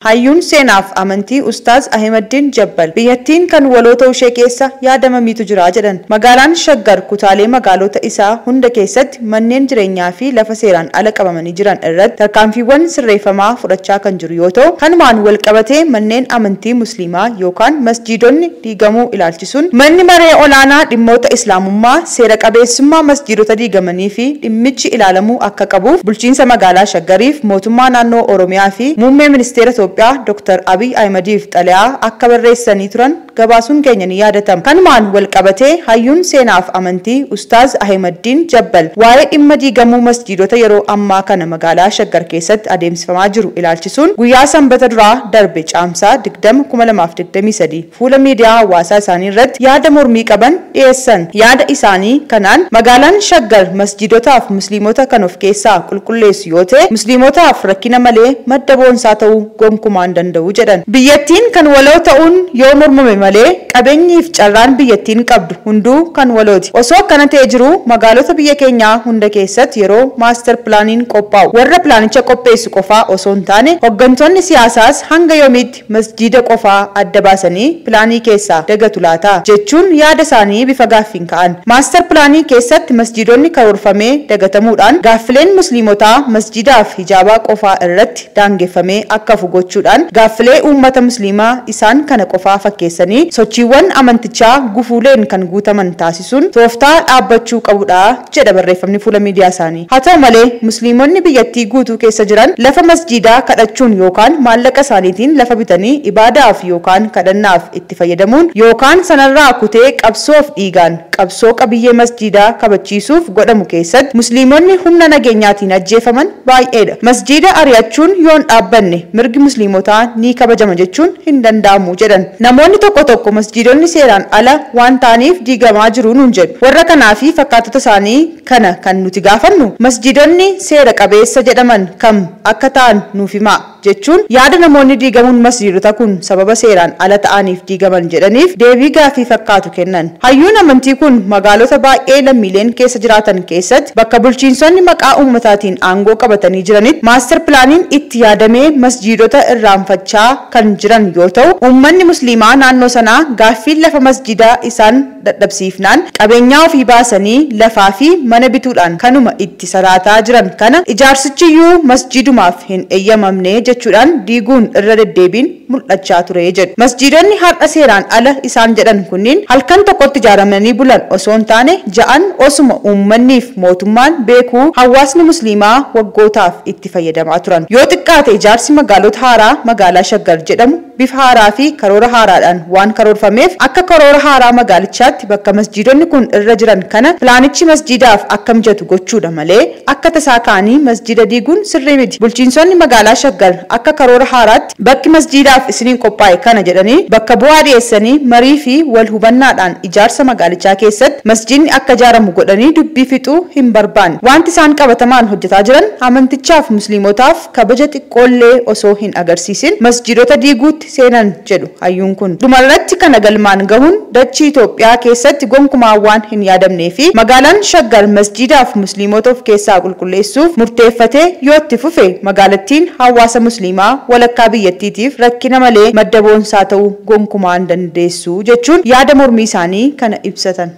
Hayyuun seenaaf amantii Ustaaz Ahimadiin Jabbal biyyattiin kan waloo ta'uu ishee keessa yaadamamiitu jira jedhan. Magaalaan Shaggar kutaalee magaalota isaa hunda keessatti manneen jireenyaa fi lafa seeraan ala qabamanii jiran irratti tarkaanfiiwwan sirreeffamaa fudhachaa kan jiru yoo ta'u, kanumaan wal qabatee manneen amantii Musliimaa yookaan masjiidonni diigamuu ilaalchisuun manni maree olaanaa dhimmoota Islaamummaa seera qabeessummaa masjiidota diigamanii fi dhimmichi ilaalamuu akka qabuuf bulchiinsa magaalaa Shaggariif mootummaa naannoo Oromiyaa fi muummee ministeera Itoophiyaa Dr. Abiy Ahimadiif xalayaa akka barreessanii turan gabaasuun keenya ni yaadatama. Kanumaan wal qabatee hayyuun seenaaf amantii Ustaaz Ahimadiin Jabbal waa'ee dhimma diigamuu masjiidota yeroo ammaa kana magaalaa Shaggar keessatti adeemsifamaa jiru ilaalchisuun guyyaa sanbata duraa darbe caamsaa 20/2023 fuula miidiyaa hawaasaa isaanii irratti yaada mormii qaban dhiyeessan. Yaada isaanii kanaan magaalaan Shaggar masjiidotaaf musliimota kan of keessaa qulqulleessu yoo ta'e musliimotaaf rakkina malee madda boonsaa ta'uu gonkumaan danda'u jedhan. Biyyattiin kan waloo ta'uun yoo mormame malee qabeenyiif carraan biyyattiin qabdu hunduu kan walooti. Osoo akkana ta'ee jiru magaalota biyya keenyaa hunda keessatti yeroo maaster pilaaniin qophaa'u warra pilaanicha qopheessu qofaa osoo hin taane hooggantoonni siyaasaas hanga yoomiitti masjiida qofaa adda baasanii pilaanii keessaa dagatu laata jechuun yaada isaanii bifa gaaffiin ka'an. Maaster pilaanii keessatti masjiidonni karoorfamee dagatamuudhaan gaaffileen musliimotaa masjiidaaf hijaabaa qofaa irratti daangeffamee akka hafu gochuudhaan gaaffilee uummata musliimaa isaan kana qofaa fakkeessanii sochiiwwan amantichaa gufuuleen kan guutaman taasisuun tooftaa dhaabbachuu qabudha jedha barreeffamni fuula miidiyaa isaanii. Haa ta'u malee musliimonni biyyattii guutuu keessa jiran lafa masjiidaa kadhachuun yookaan maallaqa isaaniitiin lafa bitanii ibaadaaf yookaan kadhannaaf itti fayyadamuun yookaan sanarraa kutee qabsoof dhiigaan qabsoo qabiyyee masjiidaa kabachiisuuf godhamu keessatti musliimonni humna nageenyaatiin ajjeefaman baay'eedha. Masjiida ari'achuun yoon dhaabbanne mirgi musliimotaa ni kabajama jechuun hin danda'amu jedhan. Namoonni tokko tokko masjiidonni seeraan ala waan ta'aniif diigamaa jiru nuun jedhu. Warra kanaa fi fakkaattota isaanii kana kan nuti gaafannu masjiidonni seera qabeessa jedhaman kam akka ta'an nuuf himaa jechuun yaada namoonni diigamuun masjiidota kun sababa seeraan ala ta'aniif diigaman jedhaniif deebii gaaffii fakkaatu kennan. Hayyuun amantii kun magaalota baay'ee lammiileen keessa jiraatan keessatti bakka bulchiinsonni maqaa uummataatiin aangoo qabatanii jiranitti maaster pilaaniin itti yaadamee masjiidota irraanfachaa kan jiran yoo ta'u uummanni musliimaa naannoo sanaa gaaffiin lafa masjiidaa isaan dadhabsiifnaan qabeenyaa ofii baasanii lafaa fi mana bituudhaan kanuma itti saraataa jiran kana ijaarsichiyyuu masjiidumaaf hin eeyyamamne jechuudhaan diiguun irra deddeebiin mul'achaa ture jedhu. Masjiidonni har'a seeraan ala isaan jedhan kunniin halkan tokkotti ijaaramanii bulan osoo hin taane ja'an osuma uummanniif mootummaan beekuu hawaasni musliimaa waggootaaf itti fayyadamaa turan. Yoo xiqqaate ijaarsi magaalota haaraa magaalaa Shaggar jedhamu bifa haaraa fi karoora haaraadhaan waan karoorfameef akka karoora haaraa magaalichaatti bakka masjiidonni kun irra jiran kana pilaanichi masjiidaaf akka mijatu gochuudha malee akka tasaa ka'anii masjiida diiguun sirrii miti. Bulchiinsonni magaalaa Shaggar akka karoora haaraatti bakki masjiidaaf isiniin qophaa'e kana jedhanii bakka bu'aa dhiyeessanii marii fi wal hubannaadhaan ijaarsa magaalichaa keessatti masjiidni akka ijaaramu godhanii dubbii fixuu hin barbaanne. Wanti isaan qabatamaan hojjetaa jiran amantichaaf musliimotaaf kabaja xiqqoollee osoo hin agarsiisin masjiidota diiguutti seenan jedhu hayyuun kun. Dhumarratti kana galmaan gahuun dachii Itoophiyaa keessatti gonkumaa waan hin yaadamnee fi magaalaan Shaggar masjiidaaf musliimota of keessaa qulqulleessuuf murteeffatee yoo itti fufe magaalattiin hawaasa musliimaa walakkaa biyyattiitiif rakkina malee madda boonsaa ta'uu gonkumaa hin dandeessu jechuun yaada mormii isaanii kana ibsatan.